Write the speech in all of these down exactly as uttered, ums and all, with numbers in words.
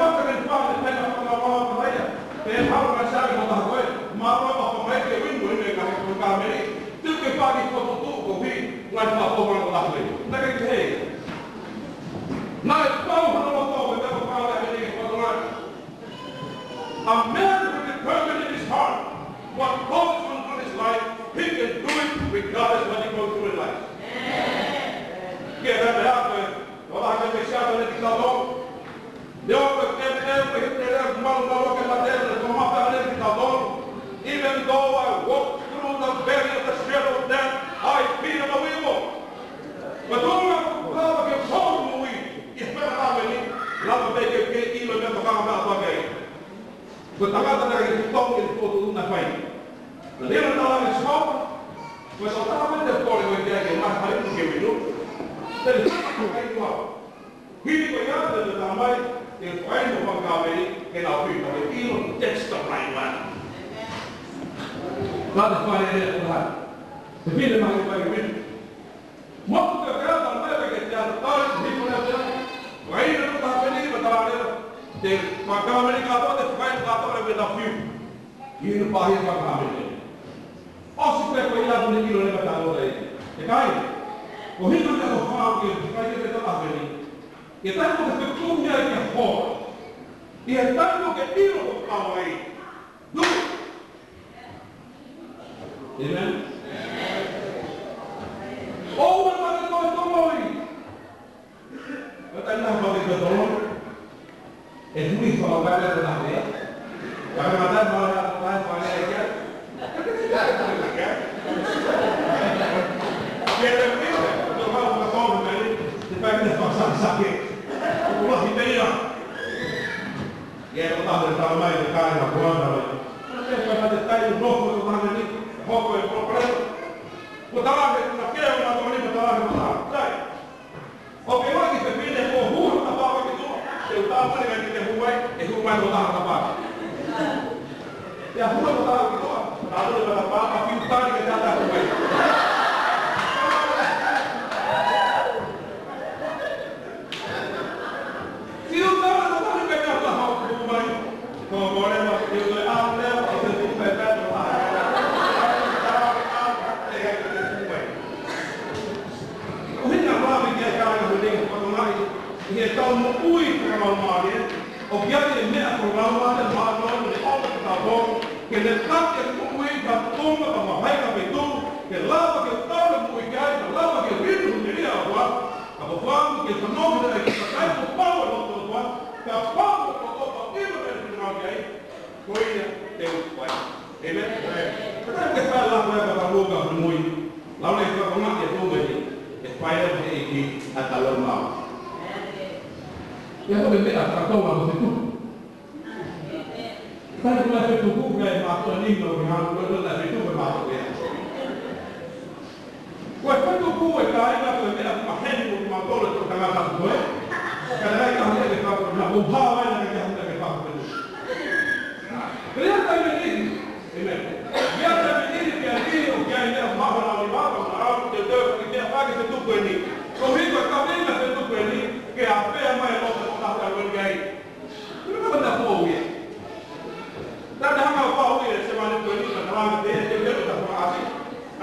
Haka ke fale, pena faka mama ka haia. Pe hau ka sai mo taha koe. Mālō ʻaupito mai ke win win e kakai ko kameri. Tuku ke paki ko tutu ko hi. Ngai pa ko ma ko taha koe. Ngai ke hei. Ngai pau hana loto ko te ko fale ʻa e ke ko ngai. A man who determined in his heart what God wants for his life, he can do it regardless what he goes through in life. Kia tau mea ko e, ʻo la ka me sia tau ne ki tau. Leo ko e ke ke ko e te lea malu malu ke mate le ko mata le ki tau. Even though I walk through the valley of the shadow of death, I fear no evil. Ko e tō na ko lava ke fou mui, ʻi he mea ʻave ni, lava pē ke ke ʻilo mea ko ka mea ʻave kei. Ko e tangata na ke tō ke fotu na fai. Na lea na tala ke sua, ko e tō tala pē te kore ko e ke ke mai fai ke winu. Te le fai ko e kai tua. Hili ko ia te le tamai, te fai mo fanga mei, ke na ui ka ke ʻilo, that's the right one. Ka te fai e le ko hai. Te pile mai ke fai winu. Motu ke kea tau leve ke te atu tau ki hiku lea pea. Vaina no ka peni ma tala lea. Te fanga mei ka to te fai ka to le me na fiu. Inu pahi fanga mei. ʻOsi pē ko ia kune ʻilo le ma tala lea. Te kai. Ko hiku lea ko fanga ke fai ke te tala peni. Ke tai ko te kumi ai ke hoa. ʻI he tai ko ke ʻilo ko kau ai. Amen. ʻOua naʻa ke toe toloi. Ka taimi naʻa ke toe toloi. E hui fakaʻuta le tala pē. Ka ka taimi naʻa ke toe fale ia. Ia le hui, toe fakaʻuta toloi mai. Te fai ke fakasakisaki. Ko lahi pē ia. Ia ko taha tala mai ke kai na kuana mai. Ko te kai no ko taha ni, hoko e problema. Ko taha ke na ke na ko ni ko taha ke taha. Sai. ʻO ke waki te pine ko hua na papa ki tua. Te uta mani ka ni te huai, e huai ko taha na papa. Ia hua ko taha ki tua. Na hua ko taha papa, ki uta ni ke taha huai. Fiu tala na tala ke na ka hau kupu mai. Ko mole ma fiu le au le au ko te kupe pe ko ha. ʻUhinga vave ke kai na huli ko tonga i he tau moʻui ko lau male. ʻO kia te meʻa ko lau male ma no le au ko tabo. Ke le kake moʻui ka tonga ka mahai ka petu. Ke lava ke tau le moʻui kai, ke lava ke vinu ni lia ua. Ka ko fanga ke fanongo le ai ka kai ko pau e loto ua. Ka pau e loto ua, ʻilo e finau kai. Ko ia te u fai. Amen? Ka taha ke fai la ko e ka pau ka moʻui. Lau le ka ko ma ke tō mai. E fai e ʻEiki ʻa e tala mau. Ia ko e meʻa ka tau ʻa ko te tuku. Kai ko e fetuku, kai mātuʻa ni, no, ki hau, ko e fetuku, mātuʻa ia. Ko e fetuku, e kāinga, ko e meʻa, maheni, ko mātuʻa, ko tangata, ko e. Ka rai, ka hea, ke ka, na, ko hā, ai, na, ke hea, ke ka, ko e. Ko ia, kai, me, ni. Amen. Ia, kai, me, ni, ke, ni, ʻo, ke, ai, meʻa, maha, na, ni, maha, na, au, ke, ke, ke, ke, ke, fetuku, e, ni. Ko hiko, ka, me, na, fetuku, e, ni. Ke, a, pea, mai, lo, ko, ta, ta, lo, ke, ai. Ko e meʻa ko ena ko ia. Naʻa ne hanga ʻo fai ia, se mani ko eni, ka tala ke te, te, te, te, fakaʻasi.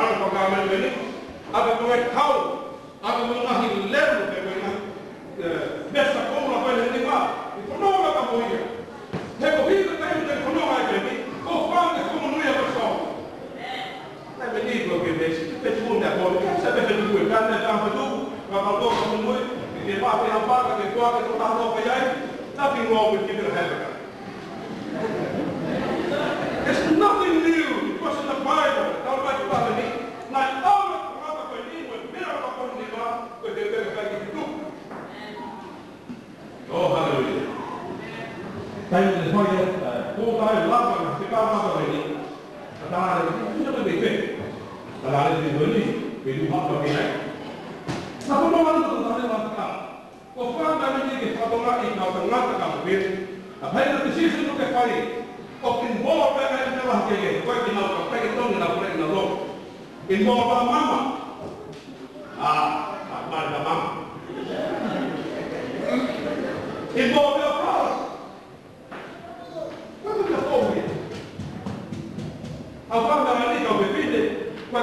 Ana ko ka mai ko eni. ʻA e ko e kau. ʻA e ko e ngaahi lelu, te ko e ngaahi, eh, mesa ko ula ko eni ma. ʻI fononga ka mo ia. He ko hika kai te fononga ke ni. Ko fanga ko mo ia ko so. Taimi ni ko ke mesi, ke fetuku na ko, ke sa ke fetuku, ka na ka fetuku, ka ka ko ka mui, ke ke pate a paka, ke kua ke ko ta no ka ai, nothing wrong with giving a hand. It's nothing new. It was in the Bible. Ka mai ka ni, na aula ka ka ni, mo mira ka ko ni ma, ko te te ka ki tu. Oh, hallelujah. Taimi te fai, eh, ko tai lava, te ka lava ni. Ka tā le, ina me te pe. Ka tā le te ni, pe tu hapa ke ai. Na ko no anu ko tā le ma ka. Ko fanga ni ke fatonga i ka tangata ka pe. A pai na te sisi no ke fai. O kin mo pe ai te la ke ke. Ko ki na ka pe ke tong na pe na lo. Involve a mama. Ah, ah, mama, mama. Involve your brother.